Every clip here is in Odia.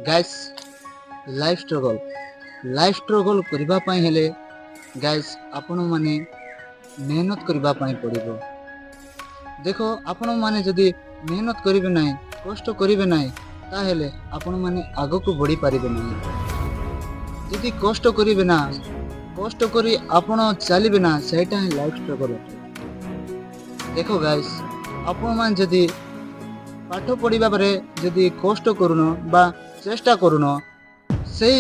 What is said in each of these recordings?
Guys, life struggle, life struggle କରିବା ପାଇଁ ହେଲେ ଗାଇସ୍, ଆପଣମାନେ ମେହନତ କରିବା ପାଇଁ ପଡ଼ିବ। ଦେଖ, ଆପଣମାନେ ଯଦି ମେହନତ କରିବେ ନାହିଁ, କଷ୍ଟ କରିବେ ନାହିଁ, ତାହେଲେ ଆପଣମାନେ ଆଗକୁ ବଢ଼ିପାରିବେ ନାହିଁ। ଯଦି କଷ୍ଟ କରିବେ ନା, କଷ୍ଟ କରି ଆପଣ ଚାଲିବେ ନା, ସେଇଟା ହିଁ ଲାଇଫ୍ ଷ୍ଟ୍ରଗଲ୍ ଅଟେ। ଦେଖ ଗାଇସ୍, ଆପଣମାନେ ଯଦି ପାଠ ପଢ଼ିବା ପରେ ଯଦି କଷ୍ଟ କରୁନ ବା ଚେଷ୍ଟା କରୁନ, ସେଇ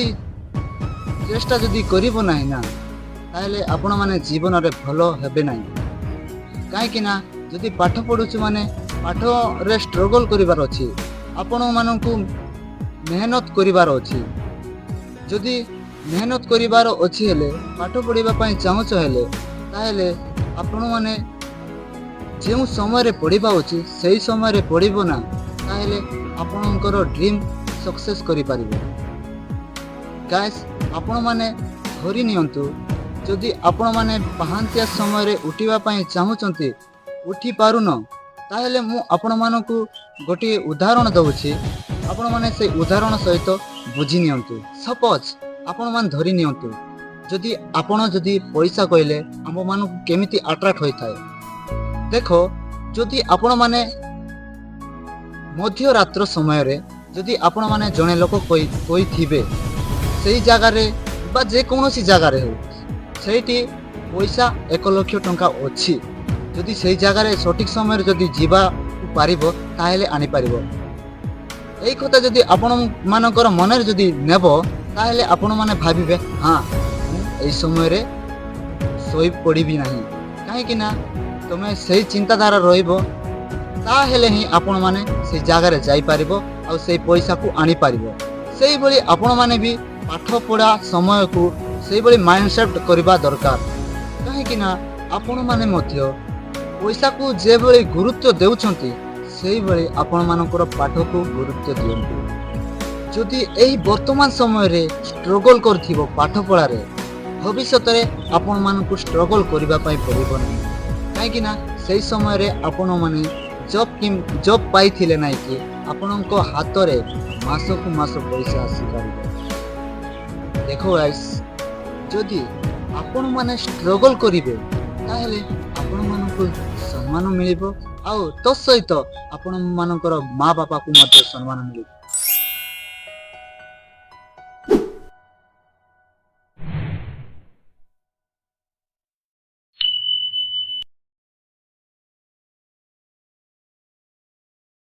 ଚେଷ୍ଟା ଯଦି କରିବ ନାହିଁ ନା, ତାହେଲେ ଆପଣମାନେ ଜୀବନରେ ଭଲ ହେବେ ନାହିଁ। କାହିଁକି ନା ଯଦି ପାଠ ପଢ଼ୁଛୁ ମାନେ ପାଠରେ ଷ୍ଟ୍ରଗଲ୍ କରିବାର ଅଛି, ଆପଣମାନଙ୍କୁ ମେହନତ କରିବାର ଅଛି। ଯଦି ମେହନତ କରିବାର ଅଛି ହେଲେ, ପାଠ ପଢ଼ିବା ପାଇଁ ଚାହୁଁଛ ହେଲେ, ତାହେଲେ ଆପଣମାନେ ଯେଉଁ ସମୟରେ ପଢ଼ିବା ଉଚିତ, ସେଇ ସମୟରେ ପଢ଼ିବ ନା, ତାହେଲେ ଆପଣଙ୍କର ଡ୍ରିମ୍ ସକ୍ସେସ୍ କରିପାରିବ। ଗାଇସ୍, ଆପଣମାନେ ଧରି ନିଅନ୍ତୁ, ଯଦି ଆପଣମାନେ ପାହାନ୍ତିଆ ସମୟରେ ଉଠିବା ପାଇଁ ଚାହୁଁଛନ୍ତି, ଉଠି ପାରୁନ, ତାହେଲେ ମୁଁ ଆପଣମାନଙ୍କୁ ଗୋଟିଏ ଉଦାହରଣ ଦେଉଛି। ଆପଣମାନେ ସେଇ ଉଦାହରଣ ସହିତ ବୁଝି ନିଅନ୍ତୁ। ସପୋଜ୍ ଆପଣମାନେ ଧରି ନିଅନ୍ତୁ, ଯଦି ଆପଣ ଯଦି ପଇସା କହିଲେ ଆମମାନଙ୍କୁ କେମିତି ଆଟ୍ରାକ୍ଟ ହୋଇଥାଏ। ଦେଖ, ଯଦି ଆପଣମାନେ ମଧ୍ୟରାତ୍ର ସମୟରେ ଯଦି ଆପଣମାନେ ଜଣେ ଲୋକ କହିଥିବେ, ସେଇ ଜାଗାରେ ବା ଯେକୌଣସି ଜାଗାରେ ହେଉ, ସେଇଠି ପଇସା 1 ଲକ୍ଷ ଟଙ୍କା ଅଛି, ଯଦି ସେଇ ଜାଗାରେ ସଠିକ୍ ସମୟରେ ଯଦି ଯିବାକୁ ପାରିବ, ତାହେଲେ ଆଣିପାରିବ। ଏଇ କଥା ଯଦି ଆପଣମାନଙ୍କର ମନରେ ଯଦି ନେବ, ତାହେଲେ ଆପଣମାନେ ଭାବିବେ, ହଁ, ମୁଁ ଏଇ ସମୟରେ ଶୋଇ ପଡ଼ିବି ନାହିଁ। କାହିଁକି ନା ତମେ ସେଇ ଚିନ୍ତାଧାରା ରହିବ, ତାହେଲେ ହିଁ ଆପଣମାନେ ସେଇ ଜାଗାରେ ଯାଇପାରିବ ଆଉ ସେଇ ପଇସାକୁ ଆଣିପାରିବ। ସେଇଭଳି ଆପଣମାନେ ବି ପାଠ ପଢ଼ା ସମୟକୁ ସେଇଭଳି ମାଇଣ୍ଡ ସେଟ୍ କରିବା ଦରକାର। କାହିଁକି ନା ଆପଣମାନେ ମଧ୍ୟ ପଇସାକୁ ଯେଭଳି ଗୁରୁତ୍ୱ ଦେଉଛନ୍ତି, ସେଇଭଳି ଆପଣମାନଙ୍କର ପାଠକୁ ଗୁରୁତ୍ୱ ଦିଅନ୍ତୁ। ଯଦି ଏହି ବର୍ତ୍ତମାନ ସମୟରେ ଷ୍ଟ୍ରଗଲ୍ କରିଥିବ ପାଠ ପଢ଼ାରେ, ଭବିଷ୍ୟତରେ ଆପଣମାନଙ୍କୁ ଷ୍ଟ୍ରଗଲ୍ କରିବା ପାଇଁ ପଡ଼ିବ ନାହିଁ। କାହିଁକି ନା ସେଇ ସମୟରେ ଆପଣମାନେ ଜବ୍ ପାଇଥିଲେ ନାହିଁ କି ଆପଣଙ୍କ ହାତରେ ମାସକୁ ମାସ ପଇସା ଆସିପାରିବ। ଦେଖ ଗାଇସ୍, ଯଦି ଆପଣମାନେ ଷ୍ଟ୍ରଗଲ୍ କରିବେ, ତାହେଲେ ଆପଣମାନଙ୍କୁ ସମ୍ମାନ ମିଳିବ ଆଉ ତତ୍ ସହିତ ଆପଣମାନଙ୍କର ମା ବାପାକୁ ମଧ୍ୟ ସମ୍ମାନ ମିଳିବ।